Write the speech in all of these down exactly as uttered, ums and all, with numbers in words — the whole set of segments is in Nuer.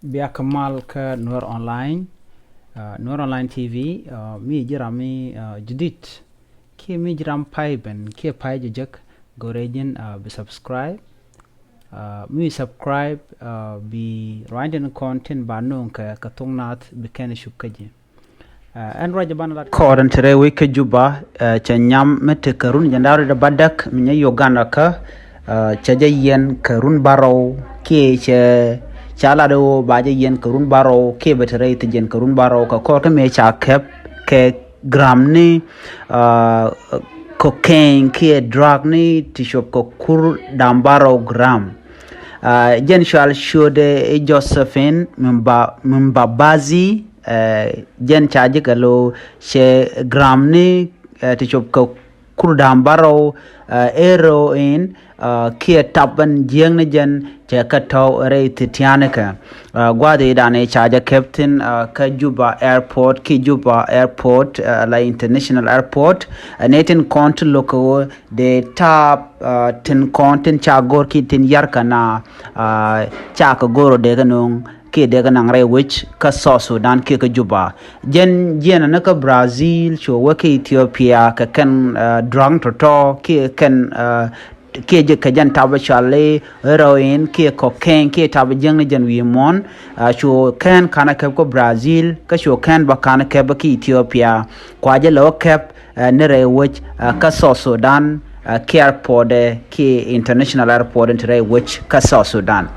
Bia kɛ mal kä Nuer Online, uh, Nuer Online T V, uh, mi ji̱ ram mi uh, jidit. Kiɛ mi ji̱ ram pay ben kiɛ pay jɛ jek, go̱rɛ ji̱n uh, bi subscribe. Uh, mi subscribe uh, bi ruany tin kɔn tin ba no̱o̱ŋ kɛ kɛ thok nath bi kɛn cup kä ji̱. Uh, ɛn ruac ban lat kɔɔr ɛn ti rɛy wec kä Juba, uh, cɛ nyam mi ti kɛ run jɛn da̱r rɛy ba däk mi nyɛ Uganda kä, uh, cɛ jɛ yɛn kɛ run barɔw kiɛ cɛ ca lat ɣöö ba jɛ yɛn kɛ run barɔw kiɛ bɛ ti rɛy ti jɛn kɛ run barɔw kɛ kɔɔr kä mi ca kɛp kɛ gram ni, uh, cocaine kiɛ drug ni ti cop kɛ kur da̱ŋ barɔw gram. Uh, jɛn cual ciötdɛ i̱ Josephine Mba, Mbabazi, uh, jɛn ca ji̱ kɛ lo̱ cɛ gram ni, uh, ti cop kɛ kur da̱ŋ barɔw, uh, heroin, uh, kiɛ tap ɛn jiäkni jɛn cɛ kɛ tɔ̱w rɛy thitianikɛ. Uh, gua̱a̱th i̱ da̱n i̱ ca jɛ kɛp thi̱n, uh, kä Juba Airport kiɛ Juba Airport, uh, la International Airport, uh, ni tin kɔn ti lo̱k kɛ ɣöö dee tap, uh, tin kɔn tin ca go̱r kiɛ tin yarkɛ na, uh, ca kɛ go̱r ɔ dee kɛ no̱o̱ŋ kiɛ dee kɛ naŋ rɛy wec kä South Sudan kiɛ kä Juba. Jɛn jiɛn ni kä Brazil, cu wä kä Ethiopia kɛ kɛn, uh, drug tɔ̱tɔ̱ kiɛ kɛn, uh, kiɛ jɛ kɛ jɛn tap cual i̱ heroin kiɛ cocaine kiɛ tap jiäkni jɛn wi̱i̱ muɔ̱ɔ̱n, uh, cu kɛn ka̱n a kɛp kä Brazil kä cu kɛn ba ka̱n a kɛp kä Ethiopia. Kua jɛ lɛ wä kɛp, uh, ni rɛy wec, uh, kä South Sudan, uh, kiɛ airport, uh, kiɛ international airport in ti rɛy wec kä South Sudan.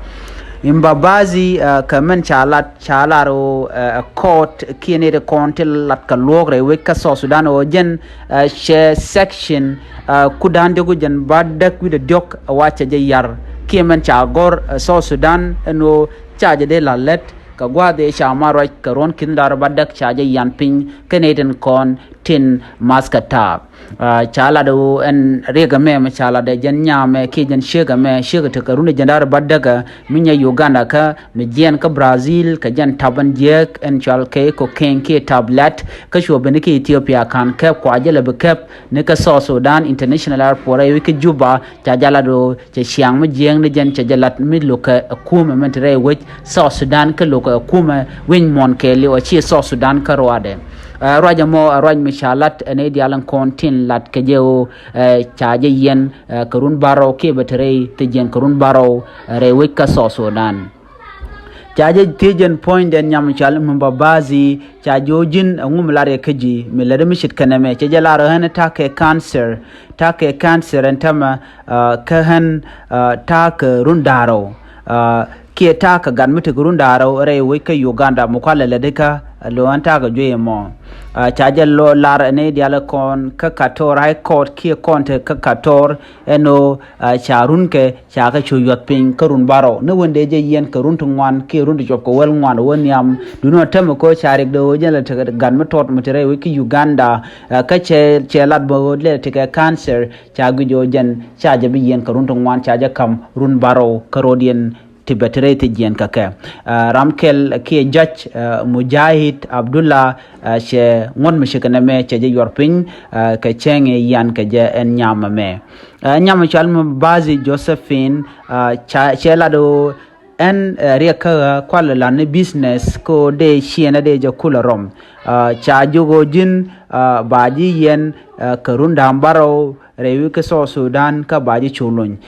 Mbabazi, uh, kɛ mɛn ca lat ca lar ɣöö, uh, court kiɛ nɛy ti kɔn ti lat kɛ luɔ̱ɔ̱k rɛy wec kä South Sudan ɣöö jɛn, uh, cɛ section, uh, kudan diɔ̱k jɛn ba däk wi̱cdɛ diɔ̱k wa cɛ jɛ yar kiɛ mɛn ca gɔ̱r, uh, South Sudan ɛn ɣöö ca jɛ dee la lät kɛ gua̱a̱th ëë ca ma ruac kɛ ruɔ̱n ki̱n da̱r ba däk ca jɛ yan piny kɛ nɛy tin kɔn tin math kɛ taap. Uh, ca lat ɣöö ɛn riɛk ɛmɛ mɛ ca lat ɛ jɛn nyamɛ kiɛ jɛn ciek ɛmɛ ciek ɛ tekɛ run ɛ jɛn da̱r ba däk ɛ mi nyɛ Uganda kä mi jiɛn kä Brazil kɛ jɛn tap ɛn jiääk ɛn cual kɛ cocaine kiɛ tablet kä cuɔ ben kä Ethiopia ka̱n kɛp kua jɛ lɛ bi kɛp ni kä South Sudan International Airport rɛy wec kä Juba. Ca jɛ lat ɣöö cɛ ciaŋ mi jiääk ni jɛn cɛ jɛ lat mi lo̱kɛ ɛ kumɛ mɛn ti rɛy wec South Sudan kä lo̱kɛ ɛ kumɛ wi̱ny muɔ̱ɔ̱n kɛɛliw ɛ ci South Sudan kä ruaadɛ. Uh, ruac ɛmɔ, uh, ruac mi ca lat ɛn i̱ diaal ɛn kɔn tin lat kɛ jɛ ɣöö, uh, ca jɛ yɛn, uh, kɛ run barɔw kiɛ bɛ te rɛy te jiɛn kɛ run barɔw, uh, rɛy wec kä South Sudan. Ca jɛ thiec jɛn puɔ̱nydɛn nyam cual Mbabazi, ca jiök ji̱n ɛŋu mi lar yɛ kä ji̱ mi lätdä mi ce̱tkɛ nɛmɛ cɛ jɛ lar ɣän ta̱kɛ cancer, ta̱kɛ cancer ɛn tämɛ, uh, kä ɣän, uh, ta̱kɛ run da̱rɔw, uh, kiɛ ta̱kɛ gat mi tekɛ run da̱rɔw rɛy wec kä Uganda mi kualɛ lätdä kä, uh, lo̱ ɣän ta̱kɛ juey ɛmɔ. Uh, ca jɛ lo̱ lar ɛn i̱ diaal kɔn kä Kator High Court kiɛ kɔn te kä Kator ɛn ɣöö, uh, ca runkɛ ca kɛ cu yuɔth piny kä run barɔw ni wen dee jɛ yiɛn kɛ run ti ŋuan kiɛ run ti cuɔp kɛ wäl ŋuan wä nhiam. Duundɛ tämɛ kɛ ɣöö ca riɛkdɛ ɣöö jɛn lɛ tekɛ gat mi tɔt mi te rɛy wec kä Uganda, uh, kä cɛ, cɛ lat bä ɣöö lɛ tekɛ cancer ca guic ɣöö jɛn ca jɛ bi yiɛn kɛ run ti ŋuan ca jɛ ka̱m run barɔw kä ro̱diɛn ti bɛ te rɛy te jiɛn kɛ kɛ. Uh, ram kɛl kiɛ judge, uh, Mujahid Abdullah, uh, cɛ ŋuɔ̱t mi ci kɛ nɛmɛ cɛ jɛ yuɔr piny, uh, kɛ cäŋ i̱ yian kɛ jɛ ɛn nyam ɛmɛ. Uh, nyam cual Mbabazi Josephine, uh, ca, cɛ lat ɣöö ɛn, uh, riɛk kä ɣä kual lat ni business kä ɣöö dee ciɛnɛ dee jɛ kulɛ rɔm. Uh, ca jiök ɣöö ji̱n, uh, ba ji̱ yiɛn, uh, kɛ run da̱ŋ barɔw rɛy wec kä South Sudan kä ba ji̱ cu lony.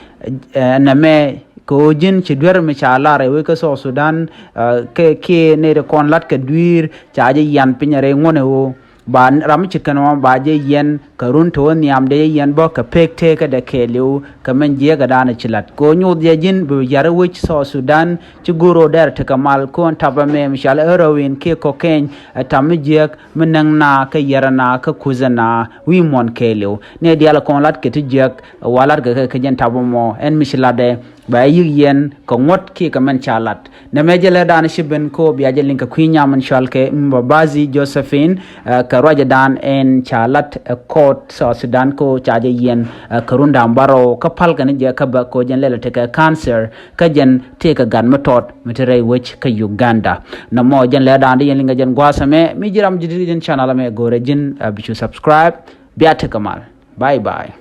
Uh, nɛmɛ kɛ ɣöö ji̱n ci duer mi ca lar rɛy wec kä South Sudan, uh, kɛ kiɛ nɛy ti kɔn lat kɛ dui̱i̱r ca jɛ yian piny rɛy ŋuɔ̱n ɛ ɣöö ba ram mi ce̱tkɛ nɔmɔ ba jɛ yiɛn kɛ run te wä nhiam dee jɛ yiɛn bä kɛ pek teekädɛ kɛɛliw kɛ mɛn jiääkädan ci lat. Kɛ ɣöö nyoth jɛ ji̱n bi yar wec South Sudan ci go̱o̱r ɣöö dɛr tekɛ mal kɔn tap ɛmɛ mi cual heroin kiɛ cocaine, ɛ tap mi jiääk mi näk na kä yɛrɛ na kä kuthɛ na wi̱i̱ muɔ̱ɔ̱n kɛɛliw. Nɛy diaal kɔn lat kɛ ti jiääk, wa lat kɛ kɛ kɛ jɛn tap ɛmɔ ɛn mi ci latdɛ. Ba yik yɛn kɛ ŋuɔ̱t kiɛ kɛ mɛn ca lat. Nɛmɛ jɛ lɛ dan ci ben ko bia jɛ liŋ kɛ kui̱ nyam in cual kɛ Mbabazi Josephine, uh, kɛ ruacɛ dan in ca lat, uh, court South Sudan ko ca jɛ yɛn, uh, kɛ run da̱ŋ barɔw kä pal kɛ ni jɛ kä bä ko jɛn lɛl tekɛ cancer kä jɛn tekɛ gat mi tɔt mi te rɛy wec kä Uganda. Nɛmɔ jɛn lɛ dan di yɛn liŋ kɛ jɛn gua̱a̱th ɛmɛ mi ji̱ ram ji̱ di jɛn channel ɛmɛ go̱rɛ ji̱n, uh, bi cu subscribe. Bia tekɛ mal. Bye bye.